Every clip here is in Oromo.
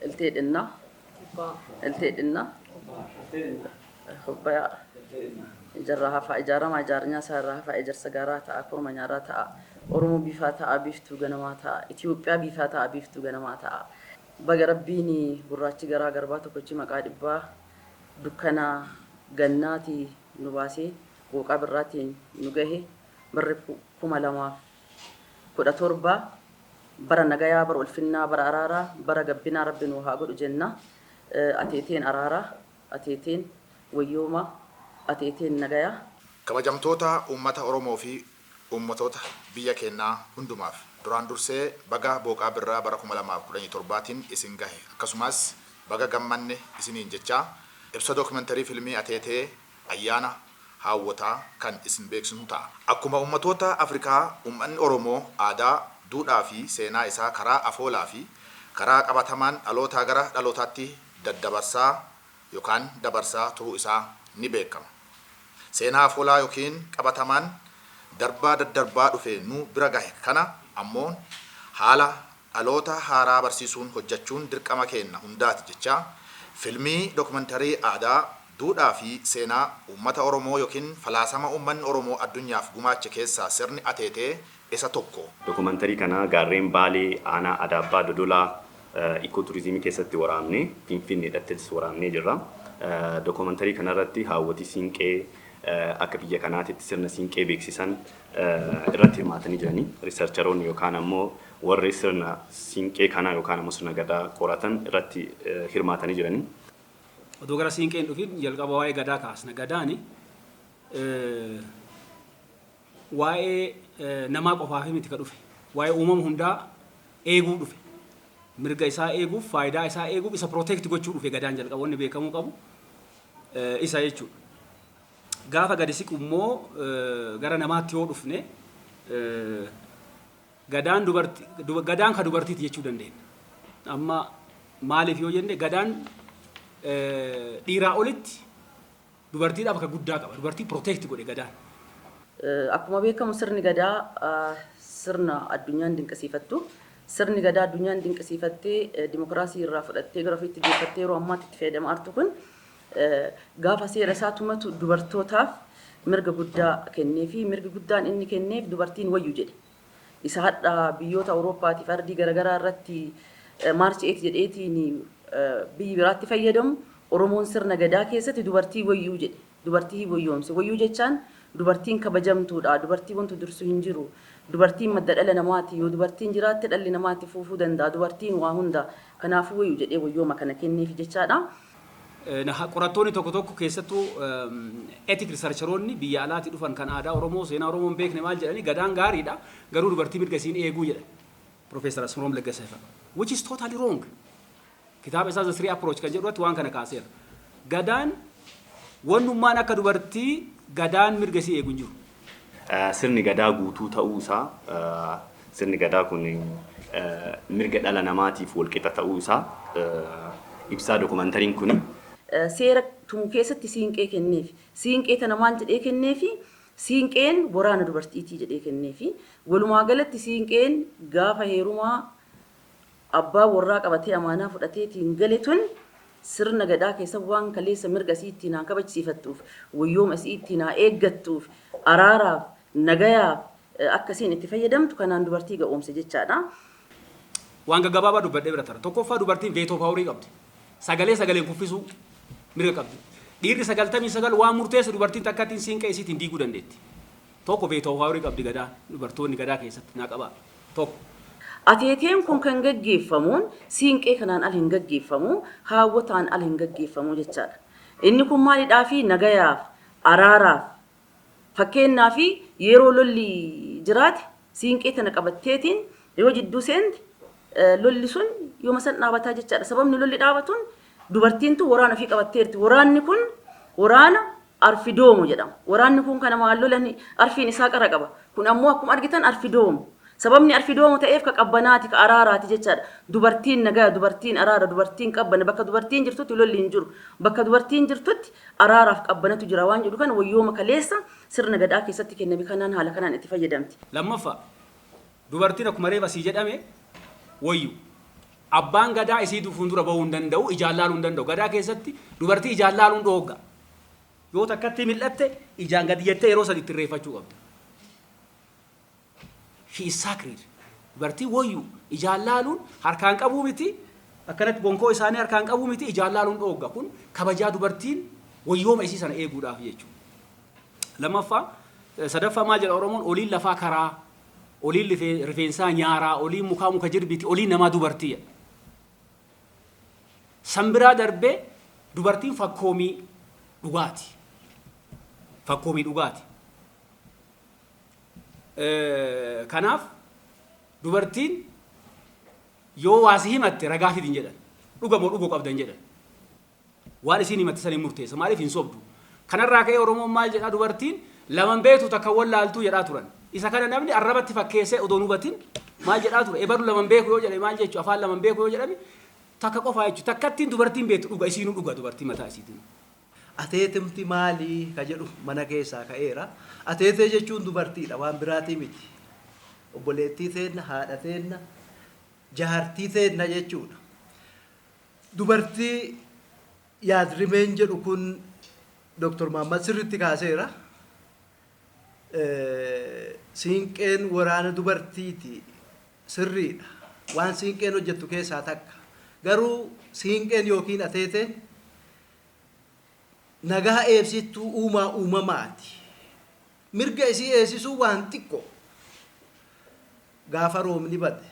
Iltee dhinnaa. Iltee dhinnaa. Hubbayaa. Ijarraa hafaa ijaaramaa ijaarnyaa isaa irraa hafaa ijarsa gaaraa ta'a korma nyaaraa ta'a Oromoo biifaa ta'a biiftuu ganamaa ta'a Itoophiyaa biifaa ta'a biiftuu ganamaa ta'a. Baga Rabbiin gurraachi garaa garbaa tokkochi maqaa dhibbaa dukkana gannaatii nu baasee booqaa birraatiin nu gahe. Barri 2017 bara nagayaa, bara ulfinnaa, bara araaraa, bara gabbinaa Rabbi nuu haa godhu jenna. Ateeteen araaraa, ateeteen wayyoomaa, ateeteen nagayaa. Kabajamtoota uummata Oromoo fi uummatoota biyya keennaa hundumaaf, duraan dursee baga Booqaa Birraa bara 2017tin isin gahe, akkasumas baga gammanne isiniin jechaa, ibsa dookimantarii filmii Ateetee Ayyaana Haawwotaa kan isin beeksisnu ta'a. Akkuma uummatoota Afrikaa uummanni Oromoo aadaa, duudhaa fi seenaa isaa karaa afoolaa fi karaa qabatamaan dhalootaa gara dhalootaatti daddabarsaa yookaan dabarsaa turuu isaa ni beekama. Seenaa afoolaa yookiin qabatamaan darbaa daddarbaa dhufe nu bira gahe kana ammoon haala dhaloota haaraa barsiisuun hojjachuun dirqama keenna hundaati jechaa, filmii dokumantarii aadaa, duudhaa fi seenaa uummata Oromoo yookiin falaasama uummanni Oromoo addunyaaf gumaache keessaa sirni Ateetee isa tokko. Dokumantarii kana gaarreen Baalee aanaa Adaabbaa Dodolaa Ikoo Turizimii keessatti waraabne, Finfinneedhattis waraabnee jirra. Dokumantarii kanarratti haawwotii siinqee akka biyya kanaatitti sirna siinqee beeksisan irratti hirmaatanii jiranii. Riisarcharoonni yookaan ammoo warri sirna siinqee kana yookaan ammoo sirna Gadaa qoratan irratti hirmaatanii jiranii. Otoo gara siinqee hin dhufin jalqaba waa'ee Gadaa kaasna. Gadaani waa'ee namaa qofaaf miti ka dhufe. Waa'ee uumama hundaa eeguu dhufe. Mirga isaa eeguuf, faayidaa isaa eeguuf, isa protect gochuu dhufe Gadaan jalqaba wanni beekamuu qabu isa jechuudha. Gaafa gadi siqu immoo gara namaatti yoo dhufne, Gadaan dubarti Gadaan ka dubartiiti jechuu dandeenya. Amma maaliif yoo jenne, Gadaan dhiiraa olitti dubartiidhaaf akka guddaa qaba. Dubartii protect godhe Gadaan. Akkuma beekamu sirni Gadaa sirna addunyaan dinqisiifattu. Sirni Gadaa addunyaan dinqisiifattee dimokiraasii irraa fudhattee gara ofiitti geeffattee yeroo ammaatti itti fayyadamaa jirtu kun gaafa seera isaa tumatu dubartootaaf mirga guddaa kennee fi mirgi guddaan inni kenneef dubartiin wayyu jedhe. Isa hadha biyyoota Awurooppaatiif ardii garaagaraa irratti March 8 jedheetiin biyyi biraatti fayyadamu, Oromoon sirna Gadaa keessatti dubartii wayyuu jedhe. Dubartii wayyoomse. Wayyuu jechaan dubartiin kabajamtuudha. Dubartii wanti dursu hin jiru. Dubartiin madda dhala namaati. Yoo dubartiin jiraatte dhalli namaa itti fuufuu danda'a. Dubartiin waa hunda. Kanaafuu wayyu jedhee wayyooma kana kenneef jechaadha. Qorattoonni tokko tokko, keessattuu ethic researcheroonni biyya alaatii dhufan kan aadaa Oromoo, seenaa Oromoo hin beekne, maal jedhani? Gadaan gaariidha, garuu dubartii mirga isiin eeguu jedhan. Professor Asmaroom Leggesee fa'a. Which is totally wrong. Kitaaba isaa The Three Approach kan jedhu irratti waan kana kaaseera. Gadaan wannummaan akka dubartii Gadaan mirga isii eegu hin jiru. Sirni Gadaa guutuu ta'uu isaa, sirni Gadaa kun mirga dhala namaatiif walqixa ta'uu isaa ibsaa dokumantariin kun. Seera tumu keessatti siinqee kenneef. Siinqee tana maal jedhee kenneefi? Siinqeen waraana dubartiitii jedhee kenneefi. Walumaa galatti siinqeen gaafa heerumaa abbaa warraa qabatee amaanaa fudhateetiin gale tun sirna Gadaa keessa waan kaleessa mirga isii ittiin haa kabajsiifattuuf, wayyooma isii ittiin haa eeggattuuf, araaraaf, nagayaaf akka isiin itti fayyadamtu kanaan dubartii ga'oomse jechaadha. Waan gaggabaabaa dubbadhee bira tara. Tokkoffaa, dubartiin veto powerii qabdi. Sagalee sagaleen kuffisuu mirga qabdi. Dhiirri 99 waan murteessu dubartiin takkattiin siinqee isiitiin diiguu dandeetti. Tokko, veto powerii qabdi Gadaan, dubartoonni Gadaa keessatti naa qabaa. Tokko. Ateeteen kun kan gaggeeffamuun siinqee kanaan al hin gaggeeffamu, haawwotaan al hin gaggeeffamu jechaadha. Inni kun maalidhaafi? Nagayaaf, araaraaf. Fakkeenyaaf, yeroo lolli jiraate siinqee tana qabatteetiin yoo jidduu seente lolli sun yooma san dhaabataa jechaadha. Sababni lolli dhaabatuun dubartiin tun waraana ofii qabatteerti. Waraanni kun waraana arfidoomu jedhama. Waraanni kun kana maal lolan arfiin isaa qara qaba. Kun ammoo akkuma argitan arfidoomu. Sababni arfidoomu ta'eef ka qabbanaati, ka araaraati jechaadha. Dubartiin nagaa, dubartiin araara, dubartiin qabbana. Bakka dubartiin jirtutti lolli hin jiru. Bakka dubartiin jirtutti araaraaf qabbanatu jira waan jedhu kana wayyooma kaleessa sirna Gadaa keessatti kenname kanaan haala kanaan itti fayyadamti. Lammaffaa, dubartiin akkuma reef asii jedhame wayyu. Abbaan gadaa isii fuuldura bahuu hin danda'u, ijaan laaluu hin danda'u. Gadaa keessatti dubartii ijaan laaluun dhoogga. Yoo takkatti mil'atte, ijaan gadi jettee yeroo sadi itti irreeffachuu qabda. She is sacred. Dubartii wayyuu ijaan laaluun, harkaan qabuu miti, akkanatti bonkoo isaanii harkaan qabuu miti, ijaan laaluun dhoogga. Kun kabajaa dubartiin wayyooma isii sana eeguudhaaf jechuudha. Lammaffaa, sadaffaa maal jedha Oromoon? Oliin lafaa karaa, oliin rifeensaa nyaaraa, oliin mukaa muka jirbiiti, oliin namaa dubartii jedha. Sanbiraa darbee dubartiin fakkoomii dhugaati. Fakkoomii dhugaati. Kanaaf dubartiin yoo waasi himatte ragaa fidin jedhan. Dhuga moo dhuguu qabdan jedhan. Waan isiin himatte saniin murteessa. Maaliif hin sobdu? Kanarraa ka'ee Oromoon maal jedhaa? Dubartiin laman beektu, takka wallaaltuu jedhaa turan. Isa kana namni arrabatti fakkeessee odoo hin hubatin maal jedhaa ture? Ebalu laman beeku yoo jedhame maal jechuu? Afaan laman beeku yoo jedhame takka qofaa jechuudha. Takkattiin dubartiin beektu dhuga, isiinuu dhuga dubartii mataa isiitiin. Ateetemti maalii ka jedhu mana keessaa ka'eera. Ateetee jechuun dubartiidha, waan biraatii miti. Obboleettii teenna, haadha teenna, jaartii teenna jechuudha. Dubartii yaadrimeen jedhu kun Dr. Mahammad sirriitti kaaseera. Siinqeen waraana dubartiiti, sirriidha. Waan siinqeen hojjettu keessaa takka. Garuu siinqeen yookiin ateeteen nagaa eebsittuu uumaa uumamaati. Mirga isii eegsisuu waan xiqqoo. Gaafa roobni bade,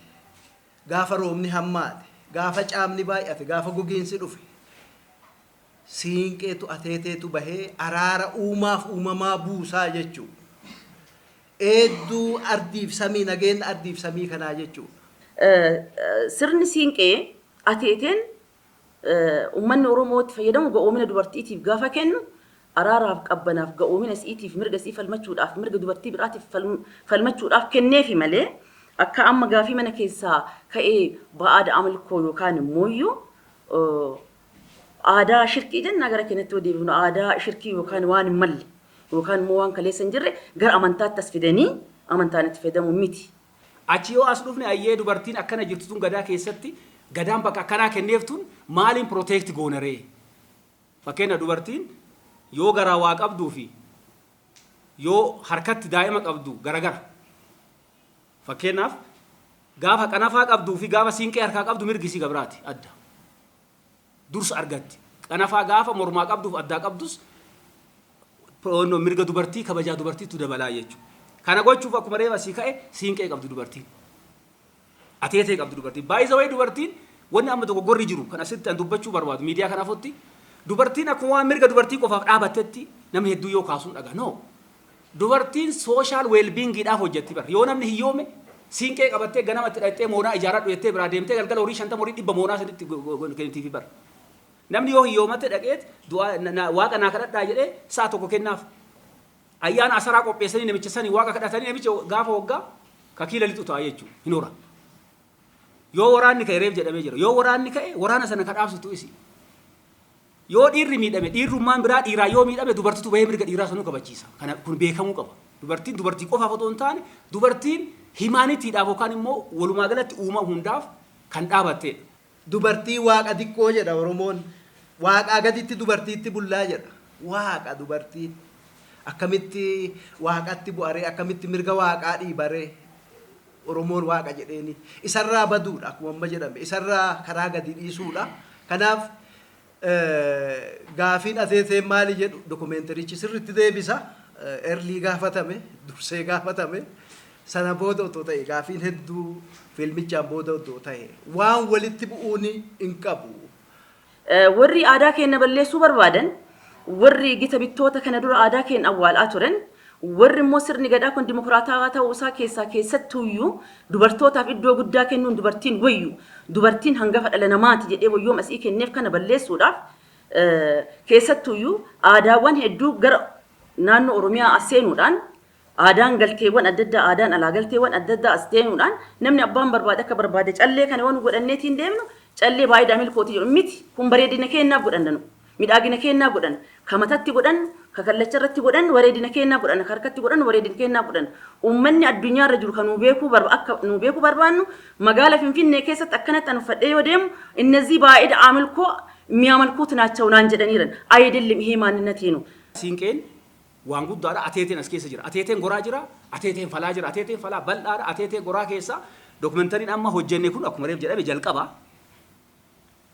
gaafa roobni hammaate, gaafa caamni baay'ate, gaafa gogiinsi dhufe, siinqeetu ateeteetu bahee araara uumaaf uumamaa buusaa jechuudha. Eedduu ardiif samii, nageenya ardiif samii kanaa jechuudha. Sirni siinqee ateeteen uummanni Oromoo itti fayyadamu ga'oomina dubartiitiif gaafa kennu, araaraaf, qabbanaaf, ga'oomina isiitiif, mirga isii falmachuudhaaf, mirga dubartii biraatiif falmachuudhaaf kenneefi malee akka amma gaafii mana keessaa ka'ee ba'aada amlikoo yookaan immoo aadaa shirkii jennaa gara keenyatti yoo deebifnu, aadaa shirkii yookaan waan hin malle yookaan immoo waan kaleessa hin jirre gara amantaatti as fidanii amantaan itti fayyadamu miti. Achi yoo as dhufne, ayyee, dubartiin akkana jirtu tun gadaa keessatti gadaan bakka akkanaa kenneef tun maaliin protect goonaree? Fakkeenya, dubartiin yoo garaa waa qabduu fi yoo harkatti daa'ima qabdu garagara. Fakkeenyaaf, gaafa qanafaa qabduu fi gaafa siinqee harkaa qabdu mirgi isii gabraati adda. Dursa argatti. Qanafaa gaafa mormaa qabduuf addaa qabdus mirga dubartii, kabajaa dubartiitu dabalaa jechuudha. Kana gochuuf akkuma reefa asii ka'e siinqee qabdu dubartiin. Ateetee qabdu dubartiin. Baay'isa wayii dubartiin wanni amma dogoggorri jiru kan asitti an dubbachuu barbaadu miidiyaa kanaafutti, dubartiin akkuma waan mirga dubartii qofaaf dhaabattetti namni hedduu yoo kaasuun dhaga. No. Dubartiin social well-beingiidhaaf hojjetti bara. Yoo namni hiyyoome siinqee qabattee ganamatti dhaqxee moonaa ijaaradhu jettee biraa deemtee galgala horii 50, horii 100 moonaa sanitti kennitiifi bara. Namni yoo hiyyoomate dhaqeet waaqa naa kadhadhaa jedhee sa'a tokko kennaaf. Ayyaana asaraa qopheessanii namicha sanii waaqa kadhatanii namicha gaafa waggaa kakiila lixu ta'a jechuudha. Hin hora. Yoo waraanni ka'e, reef jedhamee jira. Yoo waraanni ka'e waraana sana kan dhaabsitu isi. Yoo dhiirri miidhame, dhiirrummaan biraa dhiiraa yoo miidhame, dubartitu bahee mirga dhiiraa sanuu kabachiisa. Kana kun beekamuu qaba. Dubartiin dubartii qofaaf otoo hin taane dubartiin humanitydhaaf yookaan immoo walumaa galatti uumama hundaaf kan dhaabattedha. Dubartii waaqa xiqqoo jedha Oromoon. Waaqaa gaditti dubartiitti bullaa jedha. Waaqa dubartiin. Akkamitti waaqatti bu'aree, akkamitti mirga waaqaa dhiibaree? Oromoon waaqa jedheeni. Isarraa baduudha akkuma amma jedhame. Isarraa karaa gadi dhiisuudha. Kanaaf gaafiin ateeteen maali jedhu dokumentarichi sirriitti deebisa. Early gaafatame, dursee gaafatame. Sana booda otoo ta'e, gaafiin hedduu fiilmichaan booda otoo ta'e, waan walitti bu'uun hin qabu. Warri aadaa keenya balleessuu barbaadan, warri gita bittoota kana dura aadaa keenya awwaalaa turan, warri immoo sirni gadaa kun dimokiraatawaa ta'uu isaa keessaa keessattuuyyuu dubartootaaf iddoo guddaa kennuun, dubartiin wayyu, dubartiin hangafa dhala namaati jedhee wayyoom asii kenneef kana balleessuudhaaf, keessattuuyyuu aadaawwan hedduu gara naannoo Oromiyaa as seenuudhaan, aadaan galteewwan adda addaa, aadaan alaa galteewwan adda addaa as seenuudhaan, namni abbaan barbaade akka barbaade callee kana waan godhanneetiin deemnu, callee baay'ee milkootii jedhu miti kun. Bareedina keenyaaf godhanna, nu midhaagina keenyaaf godhanna, ka matatti godhannu, Ka kallacha irratti godhan wareedina kennaa godhan, ka harkatti godhan wareedina kennaa godhan. Uummanni addunyaa irra jiru kan nu beekuu barba akka nu beekuu barbaannu magaala Finfinnee keessatti akkanatti an uffadhee yoo deemu እነዚህ ባዕድ አምልኮ የሚያመልኩት ናቸው naan jedhaniiran አይደለም ይሄ ማንነቴ ነው። Siinqeen waan guddaadha. Ateeteen as keessa jira. Ateeteen goraa jira. Ateeteen falaa jira. Ateeteen falaa bal'aadha. Ateetee goraa keessa dookumentariin amma hojjenne kun akkuma reef jedhame jalqaba.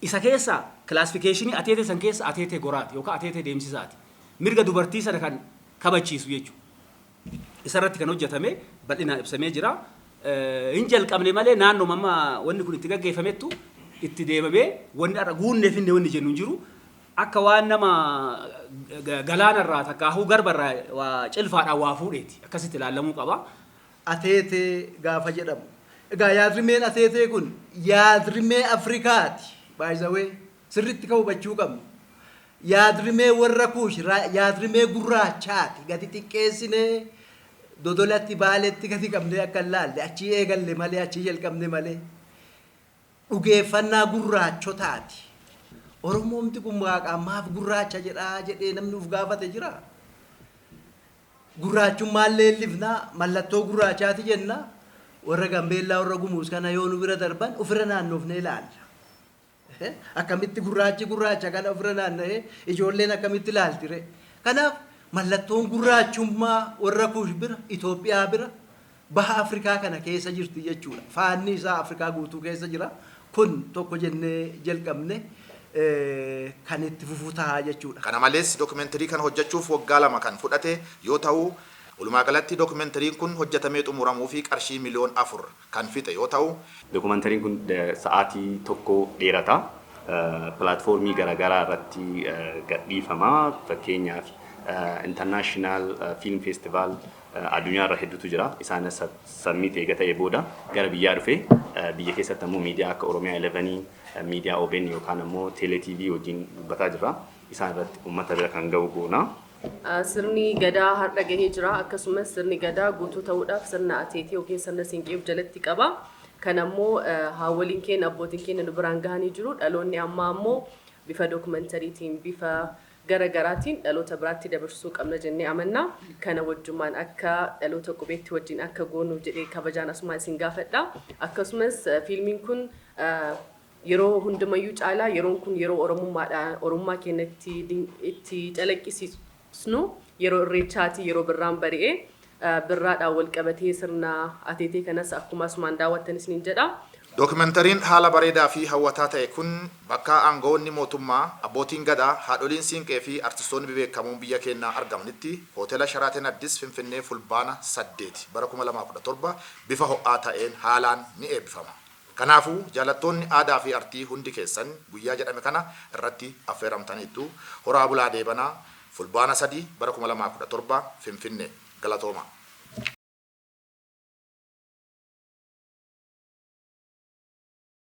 Isa keessa classification ateetee san keessa ateetee goraati yookaan ateetee deemsisaati. Mirga dubartii sana kan kabachiisu jechuudha. Isarratti kan hojjetame bal'inaan ibsamee jira. Hin jalqabne malee naannoo amma wanni kun itti gaggeeffamettu itti deemamee wanni har'a guunnee finne wanni jennu hin jiru. Akka waan nama galaanarraa takkaahuu garbarraa waa cilfaadhaan waa fuudheeti. Akkasitti ilaalamuu qaba. Ateetee gaafa jedhamu. Egaa yaadrimeen ateetee kun yaadrimee Afrikaati. Baay'isawee sirriitti kan hubachuu qabnu. Yaadrimee warra Kuush, yaadrimee gurraachaati. Gadi xiqqeessinee Dodolatti, Baaletti gadi qabnee akka hin laalle, achii eegalle malee, achii jalqabne malee. Dhugeeffannaa gurraachotaati. Oromoomti kun waaqaan maaf gurraacha jedhaa jedhee namni uf gaafate jira. Gurraachummaan leellifnaa, mallattoo gurraachaati jenna. Warra Gambeellaa, warra Gumuuz kana yoo nu bira darban ofirra naannofnee ilaalla. Akkamitti gurraachi gurraacha kana ofirra naanna'ee ijoolleen akkamitti ilaaltire? Kanaaf mallattoon gurraachummaa warra Kuush bira, Itoophiyaa bira, baha Afrikaa kana keessa jirti jechuudha. Faanni isaa Afrikaa guutuu keessa jira. Kun tokko jennee jalqabne kan itti fufuu ta'a jechuudha. Kana malees dookumentarii kana hojjechuuf waggaa 2 kan fudhate yoo ta'u, walumaa galatti dookumentariin kun hojjetamee xumuramuu fi qarshii 4 miliyoon kan fixe yoo ta'u, Dookumentariin kun sa'aatii 1 dheerata. Pilaatfoormii garaagaraa irratti gadhiifama. Fakkeenyaaf, International Film Festival addunyaa irra hedduutu jira. Isaan submit eega ta'ee booda gara biyyaa dhufe, biyya keessatti ammoo miidiyaa akka Oromiyaa 11, miidiyaa OBN yookaan ammoo Tele TV wajjin dubbataa jirra. Isaan irratti uummata bira kan ga'u goona. Sirni gadaa har'a gahee jira. Akkasumas sirni gadaa guutuu ta'uudhaaf sirna ateetee yookiin sirna siinqee of jalatti qaba. Kan ammoo haawwoliin keenya, abbootiin keenya nu biraan gahanii jiru. Dhaloonni ammaa ammoo bifa dookumentariitiin, bifa gara garaatiin dhaloota biraatti dabarsuu qabna jennee amanna. Kana wajjumaan akka dhaloota qubeetti wajjin akka goonuuf jedhee kabajaan asumaan isin gaafadha. Akkasumas fiilmiin kun yeroo hundumayyuu caalaa yeroon kun yeroo oromummaadhaan oromummaa keenyatti itti calaqqisiisnu yeroo irreechaati, yeroo birraan bari'ee birraadhaan wal qabatee sirna ateetee kanas akkuma asumaan daawwattan isiniin jedha. Dookumentariin haala bareedaa fi hawwataa ta'e kun bakka aangawoonni mootummaa, abbootiin gadaa, haadholiin siinqee fi artistoonni bebeekamoon biyya keenyaa argamanitti hoteela Sharaaten Addis Finfinnee Fulbaana 8 bara 2017 bifa ho'aa ta'een haalaan ni eebbifama. Kanaafuu jaalattoonni aadaa fi artii hundi keessan guyyaa jedhame kana irratti affeeramtaniittu. Horaa bulaa deebanaa. Fulbaana 3 bara 2017, Finfinnee. Galatooma.